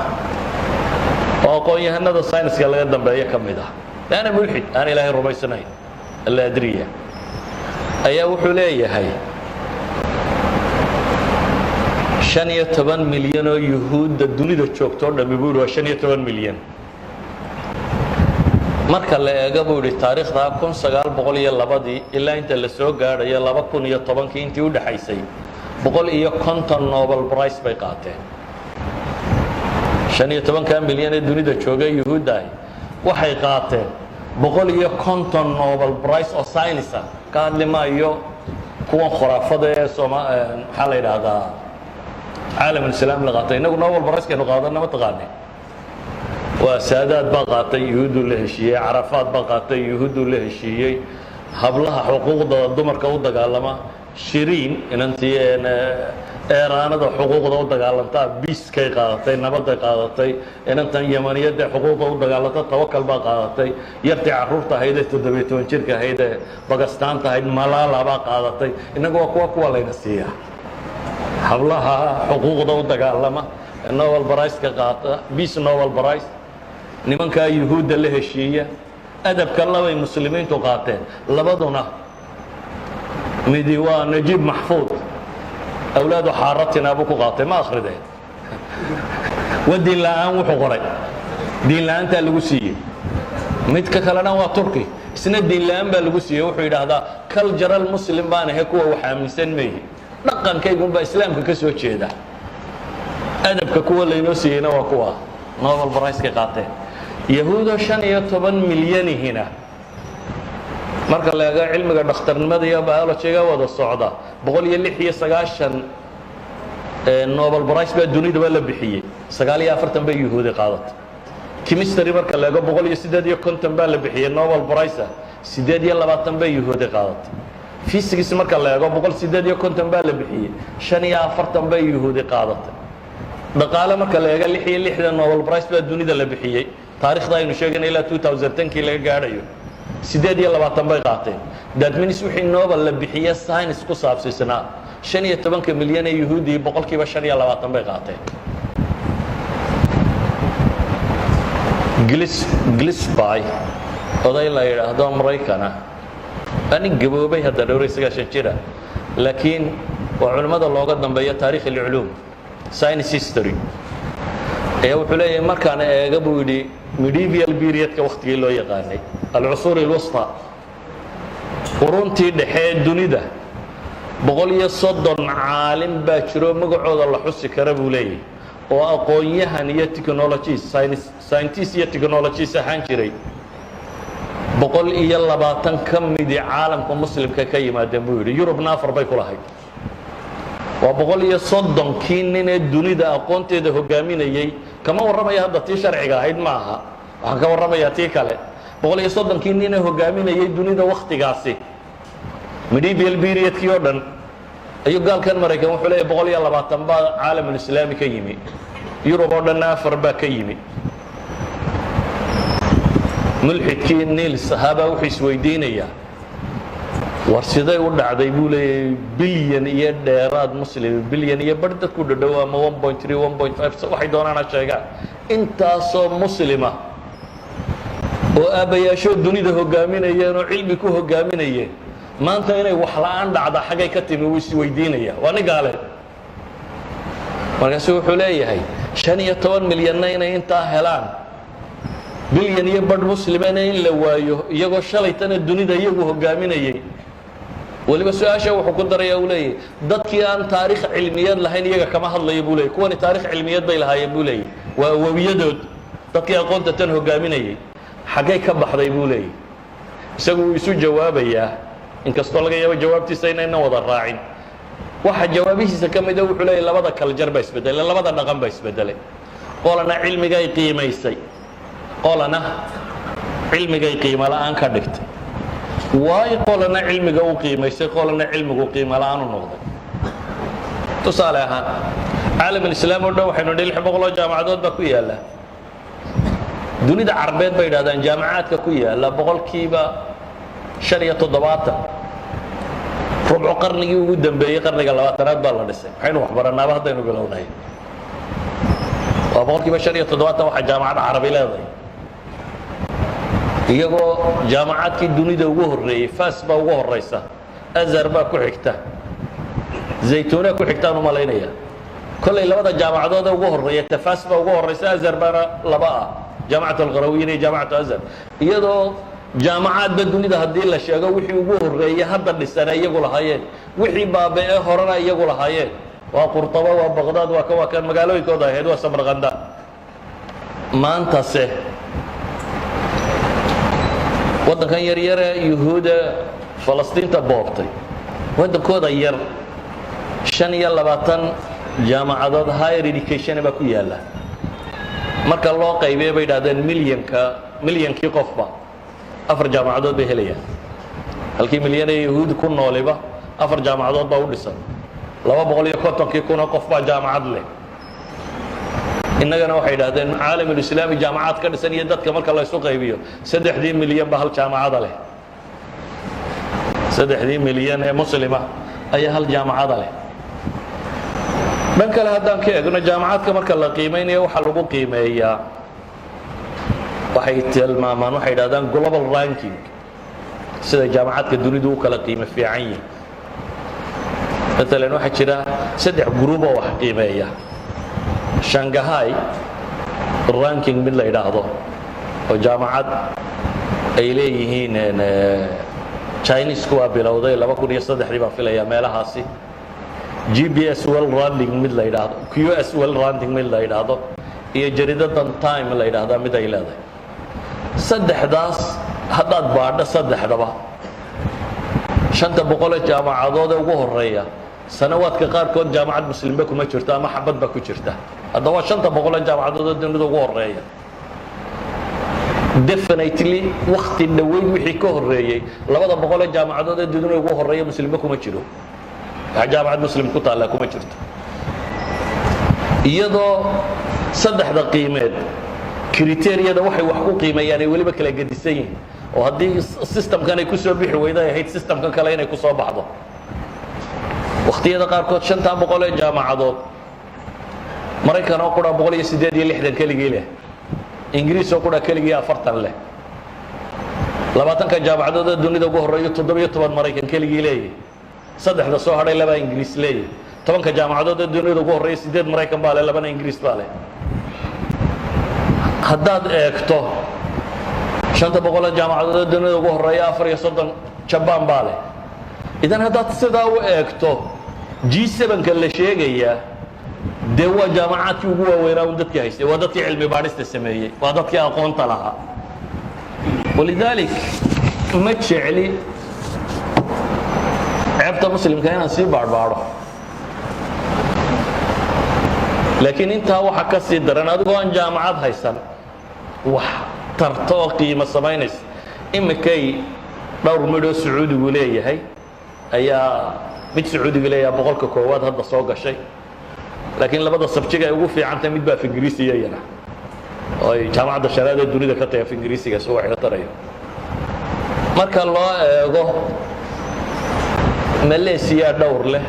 oo aqoon-yahanada sayniska laga dambeeyo ka mid ah, ana mulxid aan Ilaahay rumaysanayn alla adriya, ayaa wuxuu leeyahay 15 milyan oo yuhuudda dunida joogtoo dhami, buu yidhi, waa 15 milyan. Marka la eego, buu yidhi, taariikhda 1902dii ilaa inta la soo gaadhayo 2010-kii, intii u dhexaysay, 150 Nobel Prize bay qaateen. 15-ka milyan ee dunida joogay yuhuuddaah waxay qaateen 150 Nobel Prize oo science ah. Ka hadli maayo kuwan khuraafada ee sooma, maxaa la yidhaahdaa, caalamulislaam la qaatay. Innagu Nobel Prize-kaynu qaadana ma taqaane? Waa Saadaad baa qaatay, yuhuudduu la heshiiyey. Carafaad baa qaatay, yuhuudduu la heshiiyey. Hablaha xuquuqda dumarka u dagaalama, Shiriin, inantii Eeraanada xuquuqda u dagaalantaa, peace-kay qaadatay, nabaday qaadatay. Inantan Yamaniyadda xuquuqda u dagaalanta, Tawakal baa qaadatay. Yartii carruurta ahayd ee 17 jirka ahayd ee Bakastaanta ahayd, Malala baa qaadatay. Innagu waa kuwa layna siiyaa, hablaha xuquuqda u dagaalama Nobel Prize-ka qaata, Peace Nobel Prize, nimankaa yuhuudda la heshiiya. Adabka labay muslimiintu qaateen, labaduna midi waa Najiib Maxfuud, awlaadu xaaratina buu ku qaatay. Ma akhrideen? Waa diin la'aan wuxuu qoray, diin la'aantaa lagu siiyey. Midka kalena waa Turki, isna diin la'aan baa lagu siiyey. Wuxuu yidhaahdaa, cultural muslim baan ahe, kuwa wax aaminsan meeyi, dhaqankaygunbaa islaamka ka soo jeeda. Adabka kuwa laynoo siiyeyna waa kuwa Nobel Prize-ka qaateen. Yahuudo 15 milyanihina Marka la eego cilmiga dhakhtarnimada iyo biologyga wada socda, 196 Nobel Prize baa dunidaba la bixiyey, 49 bay Yuhuudi qaadatay. Chemistry marka la eego, 158 baa la bixiyey Nobel Prize, 28 bay Yuhuudi qaadatay. Physics marka la eego, 158 baa la bixiyey, 45 bay Yuhuudi qaadatay. Dhaqaale marka la eego, 66 Nobel Prize baa dunida la bixiyey, taarikhda aynu sheegayna ilaa 2010kii laga gaadhayo, 28 bay qaateen. That means wixii Nobel la bixiye science ku saabsiisnaa, 15-ka milyan ee Yuhuudii 25% bay qaateen. Glisby, oday la yidhaahdo Maraykana, waa nin gaboobay hadda, dhowr iyo 90 jira, laakiin waa culimmada looga dambeeya taarikh alculuum, science history, ayaa wuxuu leeyahay, markaan eega, buu yidhi, medieval periodka, waktigii loo yaqaanay alcusuur alwusta, quruntii dhexe ee dunida, 130 caalim baa jiro magacooda la xusi kara, buu leeyahay, oo aqoon-yahan iyo technologist, scientist iyo technologist ahaan jiray. 120 ka midii caalamka Muslimka ka yimaadeen, buu yidhi. Yurubna afar bay ku lahayd. Waa 130-kii nin ee dunida aqoonteeda hogaaminayey. Kama warramaya hadda tii sharciga ahayd, ma aha, waxaan ka warramayaa tii kale. 130-kii nin ee hogaaminayey dunida waktigaasi, medieval periodkii oo dhan, ayuu gaalkan Maraykan wuxuu leeyahy 120 baa caalamulislaami ka yimi, Yurub oo dhanna afar baa ka yimi. Mulxidkii Niils ahaabaa wuxuu isweydiinayaa, war siday u dhacday, buu leeyahay, bilyan iyo dheeraad Muslim, bilyan iyo bar dadku dhadhow, ama 1.3, 1.5, waxay doonaan ha sheegaan, intaasoo Muslima oo aabbayaashoo dunida hogaaminayeen oo cilmi ku hogaaminayeen, maanta inay wax la'aan dhacda xaggay ka timi? Wuu isweydiinaya, waa nin gaale. Markaasu wuxuu leeyahay, 15 milyanna inay intaa helaan, bilyan iyo badh muslimana in la waayo, iyagoo shalaytana dunida iyagu hogaaminayey. Weliba su-aasha wuxuu ku daraya, uu leeyahy, dadkii aan taarikh cilmiyeed lahayn iyaga kama hadlayo, buu leeyay. Kuwani taarikh cilmiyeed bay lahaayeen, buu leeyay, waa awowiyadood dadkii aqoonta tan hogaaminayey. Xaggay ka baxday, buu leeyay. Isagu wuu isu jawaabayaa, inkastoo laga yaabo jawaabtiisa inaynan wada raacin. Waxa jawaabihiisa ka mida, wuxuu leeyahy, labada culture baa isbedelay, labada dhaqan baa isbedelay. Qolana cilmigay qiimaysay, qolana cilmigay qiimo la'aan ka dhigtay. Waayo, qolana cilmiga u qiimaysay, qolana cilmigu qiimo la'aan u noqday. Tusaale ahaan, caalamulislaam oo dhan waxaynu nidhi 600 oo jaamacadood baa ku yaalla. Dunida Carbeed bay yidhahdaan jaamacaadka ku yaalla 75% rubco qarnigii ugu dambeeyey, qarniga 20aad baa la dhisay. Maxaynu waxbaranaaba haddaynu bilownay? Waa 75% waxaa jaamacad Carabi leedahay, iyagoo jaamacaadkii dunida ugu horreeyey, Fas baa ugu horeysa, Azhar baa ku xigta, Zaytuuna ku xigtaan u malaynaya. Kollay labada jaamacadood ee ugu horreeya, tafas baa ugu horeysa, Azhar baana laba ah, Jaamacat Alqarawiyin iyo Jaamacatu Azhar. Iyadoo jaamacaadba dunida haddii la sheego wixii ugu horreeyey hadda dhisana iyagu lahaayeen, wixii baabe-e horena iyagu lahaayeen, waa Qurtaba, waa Baqdaad, waa kan, waa kan magaalooyinkooda ahayd, waa Samarkanda. Maantase waddankan yaryare Yuhuuda Falastiinta boobtay, waddankooda yar, 25 jaamacadood higher education baa ku yaalla. Marka loo qaybiya, bay idhahdeen, milyanka, milyankii qofba afar jaamacadood bay helayaan. Halkii milyan ee Yahuudi ku nooliba afar jaamacadood baa u dhisan. 250-kii kunoo qof baa jaamacad leh. Innagana waxay idhahdeen caalamulislaami jaamacaad ka dhisan iyo dadka marka la ysu qaybiyo, 3-dii milyan ba hal jaamacada leh. 3-dii milyan ee Muslima ayaa hal jaamacada leh. Dhan kale haddaan ka eegno, jaamacaadka marka la qiimaynayo, waxaa lagu qiimeeyaa, waxay tilmaamaan, waxay idhahdaan global ranking, sida jaamacaadka dunidu u kala qiimo fiican yihin. Maalan, waxaa jira saddex group oo wax qiimeeya: Shanghai ranking mid la yidhaahdo oo jaamacad ay leeyihiin Chinesku waa bilowday 2003-dii baan filayaa meelahaasi, GBS World Ranking mid la yidhaahdo, QS World Ranking mid la yidhaahdo, iyo jaridadan Time la yidhaahdaa mid ay leedahay. Saddexdaas haddaad baadho, saddexdaba 500-ee jaamacadood ee ugu horeeya, sanawaadka qaarkood jaamacad muslimba kuma jirto ama xabad ba ku jirta. Hadda waa 500-ee jaamacadood ee dunida ugu horeeya. Definitely, wakti dhoweyn wixii ka horeeyey, 200-ee jaamacadood ee dunida ugu horeeya muslimba kuma jiro. Wax jaamacad muslim ku taallaa kuma jirto. Iyadoo saddexda qiimeed criteria-da waxay wax ku qiimeeyaan ay weliba kala gedisan yihiin, oo haddii systemkan ay kusoo bixi weyda ay ahayd systemkan kale inay kusoo baxdo, wakhtiyada qaarkood 500 ee jaamacadood Maraykan oo qura 168 keligii leh, Ingiriis oo qura keligii 40 leh. 20-ka jaamacadood ee dunida ugu horreeyo, 17 Maraykan keligii leeyahy, saddexda soo hadhay labaa Ingiriis leeyahy. 10-ka jaamacadood ee dunida ugu horreeya, sideed Maraykan baa leh, labana Ingiriis baa leh. Haddaad eegto 500-ee jaamacadood ee dunida ugu horreeya, 34 Jabaan baa leh. Idan haddaad sidaa u eegto, G7-ka la sheegayaa dee waa jaamacaadkii ugu waaweynaa un dadkii haystay, waa dadkii cilmi baadhista sameeyey, waa dadkii aqoonta lahaa. Walidaalik ma jecli ceebta muslimka inaan sii baadhbaadho, laakiin intaa waxa ka sii daran, adigoo aan jaamacad haysan wax tarto oo qiimo samaynaysa. Imikay dhowr midhoo Sacuudigu leeyahay ayaa, mid Sacuudigu leeyahay 100-ka 1aad hadda soo gashay, laakiin labada subject-ga ay ugu fiicantahay, mid baa af Ingiriisiya iyana oo ay jaamacadda shanaad ee dunida ka tahay af Ingiriisiga soo wax iga tarayo. Marka loo eego Malaysiya, dhowr leh,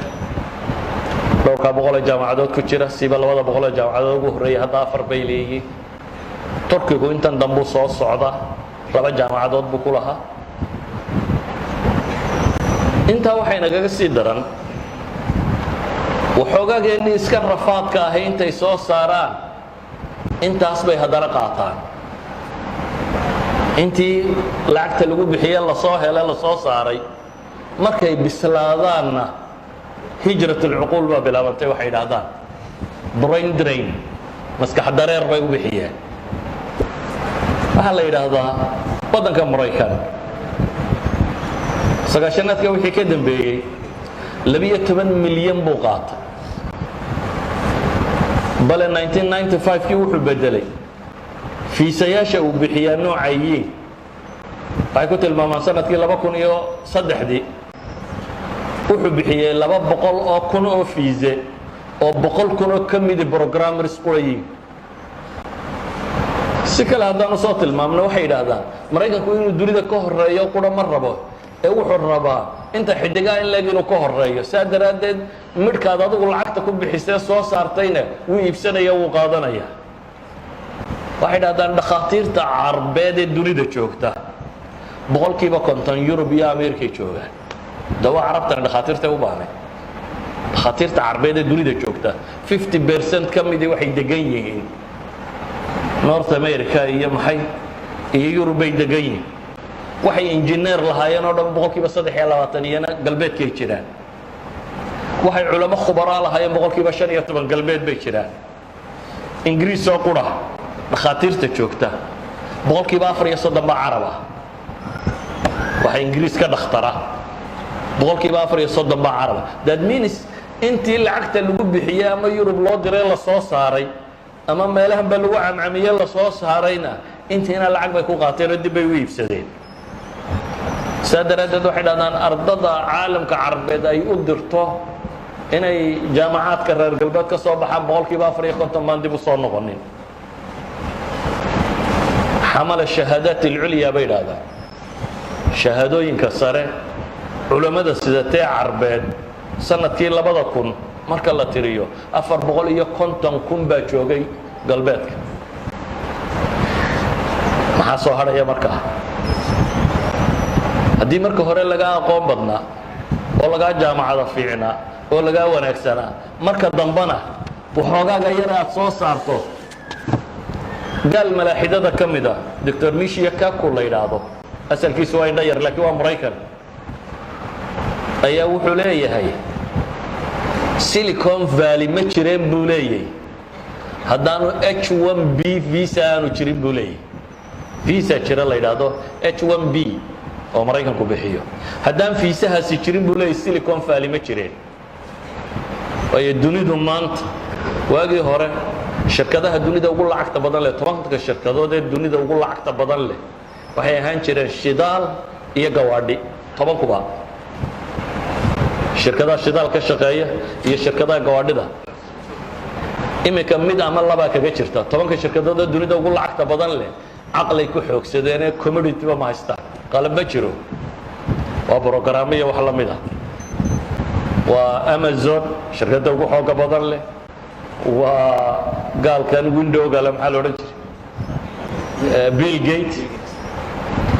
dhowrkaa boqolee jaamacadood ku jira, siba 200-ee jaamacadood ugu horreeya, hadda afar bay leeyihiin. Turkigu intan dambuu soo socda, laba jaamacadood buu ku lahaa. Intaa waxay nagaga sii daran, waxoogageennii iska rafaadka ahi intay soo saaraan intaas bay haddana qaataan. Intii lacagta lagu bixiye lasoo hele lasoo saaray, markay bislaadaanna hijrat alcuquul baa bilaabantay. Waxay idhaahdaan brain drain, maskax dareer bay u bixiyeen. Waxaa la yidhaahdaa waddanka Maraykan 90-aadka wixii ka dambeeyey 12 milyan buu qaatay, bale 1995kii wuxuu bedelay fiisayaasha uu bixiyaa noocayiin. Waxay ku tilmaamaan sanadkii 2003-dii wuxuu bixiyey 200,000 oo fiise, oo 100,000 oo ka midi programmers qurayiin. Si kale haddaanu soo tilmaamno, waxay yidhaahdaan Maraykanku inuu dunida ka horeeyo qura ma rabo, ee wuxuu rabaa inta xidigaa in leeg inuu ka horeeyo. Saa daraaddeed midhkaad adigu lacagta ku bixisee soo saartayna wuu iibsanaya, wuu qaadanaya. Waxay dhahdaan dhakhaatiirta Carbeed ee dunida joogta 50% Yurub iyo Ameerikay joogaan. Dawa Carabtana dhakhaatiirtay u baahnay. Dhakhaatiirta Carbeed ee dunida joogta 50% ka midii waxay degan yihiin North America iyo maxay iyo Yurub bay degan yihiin. Waxay injineer lahaayeen oo dhan 23% iyana galbeedkay jiraan. Waxay culamo khubaraa lahaayeen 15% galbeed bay jiraan. Ingiriis oo qura dhakhaatiirta joogta 34% baa Carab ah. Waxa Ingiriis ka dhakhtara 34% baa Caraba. That means intii lacagta lagu bixiyey ama Yurub loo diray lasoo saaray ama meelahan ba lagu camcamiye lasoo saarayna, intiina lacag bay ku qaateen oo dib bay u iibsadeen. Saa daraaddeed waxay dhahdaan ardada caalamka Carbeed ay u dirto inay jaamacaadka reer galbeed ka soo baxaan, 54% baan dib u soo noqonin. Xamala shahaadaat alculya bay idhahdaan, shahaadooyinka sare culammada sidatee Carbeed, sanadkii 2000 marka la tiriyo, 450,000 baa joogay galbeedka. Maxaa soo hadhaya markaa? Haddii marka hore lagaa aqoon badnaa oo lagaa jaamacada fiicnaa oo lagaa wanaagsanaa, marka dambena waxoogaaga yar aad soo saarto. Gaal malaaxidada ka mid a, Doctor Michio Kaku la yidhaahdo, asalkiisu waa indho yar laakiin waa Maraykan, ayaa wuxuu leeyahay Silicon Valley ma jireen buu leeyahy haddaanu H-1B visa aanu jirin buu leeyahy. Visa jira la yidhaahdo H-1B. Oo Maraykanku bixiyo. Haddaan fiisahaasi jirin, buu leeyay, Silicon Valley ma jireen, waayo dunidu maanta, waagii hore shirkadaha dunida ugu lacagta badan leh, 10-ka shirkadood ee dunida ugu lacagta badan leh, waxay ahaan jireen shidaal iyo gawaadhi. 10-kuba shirkadaha shidaal ka shaqeeya iyo shirkadaha gawaadhida. Iminka mid ama labaa kaga jirta 10-ka shirkadood ee dunida ugu lacagta badan leh. Caqlay ku xoogsadeenee commodity-ba ma haystaan, qalab ma jiro, waa brograamo iyo wax la mid ah. Waa Amazon, shirkadda ugu xooga badan leh, waa gaalkan Windows-ga le, maxaa la odhan jiray, Bill Gate,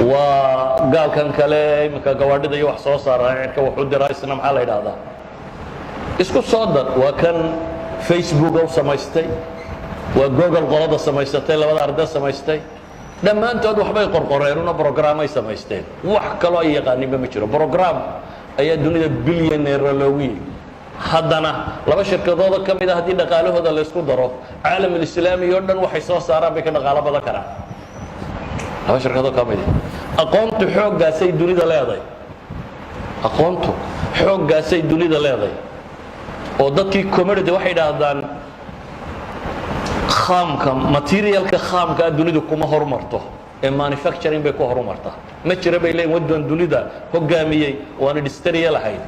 waa gaalkan kale iminka gawaadhida iyo wax soo saara, cirka wax u dira, isna maxaa la yidhaahdaa? Isku soo dar, waa kan Facebooka u samaystay, waa Google qolada samaysatay, labada arday samaystay. Dhammaantood waxbay qorqoreen una programay samaysteen, wax kaloo ay yaqaaninba ma jiro. Program ayaa dunida billionaire loogu yimi. Haddana laba shirkadooda ka mid a haddii dhaqaalahooda laysku daro, caalamulislaami oo dhan waxay soo saaraan bay ka dhaqaalo badan karaan, laba shirkadoo ka mid a. Aqoontu xooggaasay dunida leedahay, aqoontu xooggaasay dunida leedahay. Oo dadkii commodity waxay idhaahdaan, khaamka, materialka khaamkaa dunidu kuma horumarto ee manufacturing bay ku horumartaa. Ma jira, bay leeyihin, waddan dunida hoggaamiyey oo aan industrial ahayn.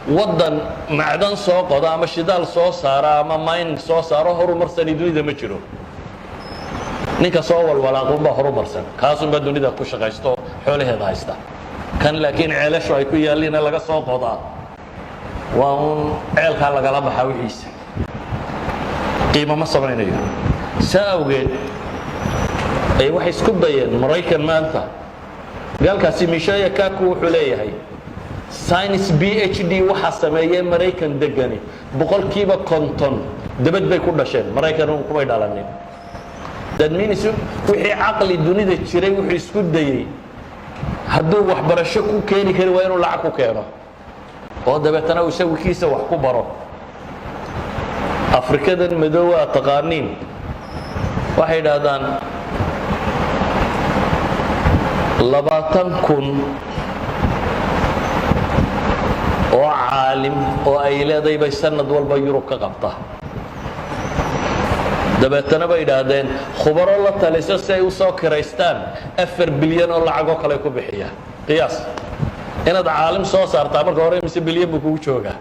Waddan macdan soo qoda ama shidaal soo saara ama mining soo saaro horumarsani dunida ma jiro. Ninka soo walwalaaqunbaa horumarsan, kaasunbaa dunida ku shaqaysto, xoolaheeda haysta. Kan laakiin ceelashu ay ku yaalliina laga soo qodaa, waa uun ceelkaa lagala baxaa wixiisa, qiimo ma samaynayo. Saa awgeed ay waxay isku dayeen Maraykan maanta. Gaalkaasi Michio Kaku wuxuu leeyahay, science PhD waxaa sameeyey Maraykan degani 50% dabad bay ku dhasheen, Maraykan kumay dhalanin. That means wixii caqli dunida jiray wuxuu isku dayey, hadduu waxbarasho ku keeni kari waa inuu lacag ku keeno, oo dabeetana uu isagu kiisa wax ku baro. Afrikadan madoowa aad taqaaniin, waxay idhaahdaan 20,000 oo caalim oo ay leedahay bay sanad walba Yurub ka qabtaa. Dabeetana bay idhaahdeen, khubaro la taliso si ay u soo kiraystaan, 4 bilyan oo lacagoo kale ku bixiyaan. Qiyaas inaad caalim soo saartaa marka hore, mise bilyan buu kugu joogaa?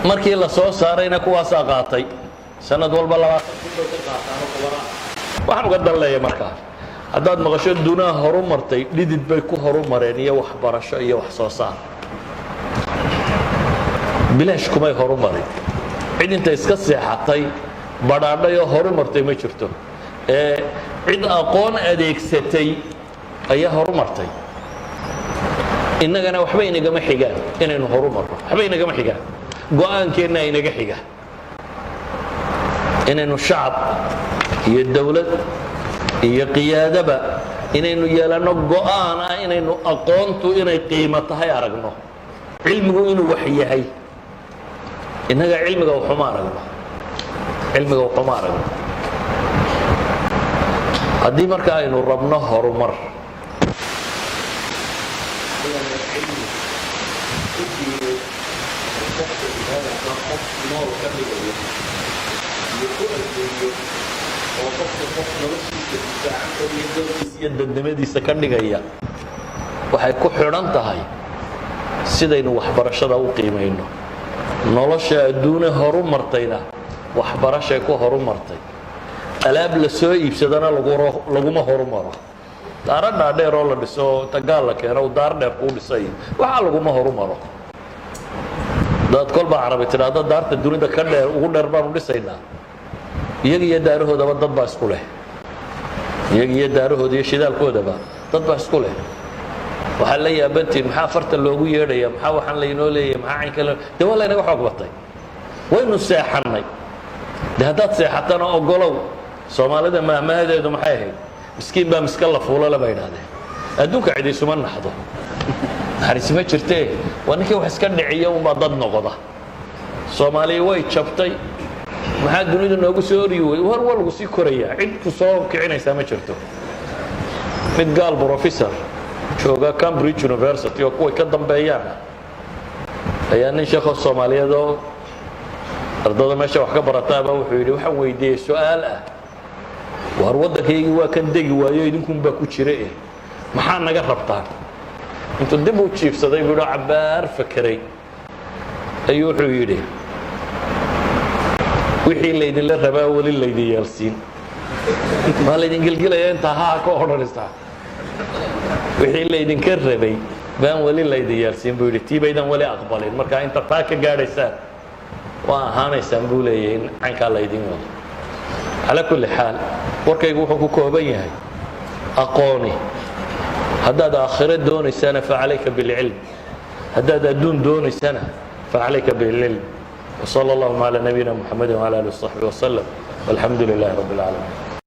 Markii la soo saarayna kuwaasaa qaatay, sanad walba 20,000 bay ka qaataano khubara. Waxaan uga dan leeya markaa, haddaad maqasho dunaha horu martay, dhidid bay ku horumareen iyo waxbarasho iyo wax soo saar. Bilaash kumay horumarin. Cid inta iska seexatay badhaadhay oo horu martay ma jirto, ee cid aqoon adeegsatay ayaa horumartay. Innagana waxba inagama xigaan inaynu horumarno, waxba inagama xigaan. Go-aankeenna inaga xiga inaynu shacab iyo dowlad iyo qiyaadaba inaynu yeelanno go-aan ah inaynu aqoontu inay qiimo tahay aragno, cilmigu inuu wax yahay. Innaga cilmiga waxuma aragno, cilmiga waxuma aragno. Haddii marka aynu rabno horumar, inaanu cilmi u diineed qofka biniaadamka qof nool ka dhigayo iyo ku adduunyo oo qofka qof noloshiisa difaacan kariyo, dalkiisa iyo dadnimadiisa ka dhigaya, waxay ku xidhan tahay sidaynu waxbarashada u qiimayno. Nolosha adduune horu martayna waxbarashay ku horu martay. Alaab la soo iibsadana laguma horumaro. Daaro dhaadheer oo la dhiso, inta gaal la keeno uu daar dheer kuu dhisay, waxaa laguma horumaro. Dad kolbaa Carabi tidhaahdo daarta dunida ka dheer, ugu dheer baanu dhisaynaa, iyaga iyo daarahoodaba dad baa isku leh, iyaga iyo daarahooda iyo shidaalkoodaba dad baa isku leh. Waxaa la yaabantiin, maxaa farta loogu yeedhaya? Maxaa waxaan laynoo leeyahay? Maxaa caynka loo de? Waa laynaga xoog batay, waynu seexannay. De haddaad seexatana ogolow. Soomaalida mahmahadeedu maxay ahayd? Miskiin baa miska la fuulole, bay idhahdeen. Adduunka cidi isuma naxdo, naxariisi ma jirtee. Waa ninkii wax iska dhiciya unbaa dad noqda. Soomaaliya way jabtay, maxaa dunidu noogu soo oryi wey? War waa lagu sii korayaa, cid ku soo kicinaysaa ma jirto. Mid gaal professor Jooga Cambridge University oo kuway ka dambeeyaan ayaa nin sheekho Soomaaliyeed oo ardada meesha wax ka barataaba wuxuu yidhi, waxaan weydiiyey su-aal ah: waar waddankaygii waa kan degi waayo, idinkunbaa ku jira eh, maxaa naga rabtaan? Intuu dib u jiifsaday buu yidhi, cabbaar fakeray ayuu wuxuu yidhi, wixii laydinla rabaa weli laydin yeelsiin, maa laydin gelgelaya intaa haa ka odhanaysaa, wixii laydinka rabay baan weli laydin yeelsiin, buu yidhi, tii baydan weli aqbalin. Marka inta taa ka gaadhaysaan waa ahaanaysaan, buu leeyahay, in caynkaa laydin wado. Calaa kulli xaal, warkaygu wuxuu ku kooban yahay aqooni. Haddaad aakhiro doonaysana فعليك بالعلم, haddaad adduun doonaysana فعليك بالعلم. وصلى اللهم على نبينا محمد وعلى آله وصحبه وسلم والحمد لله رب العالمين.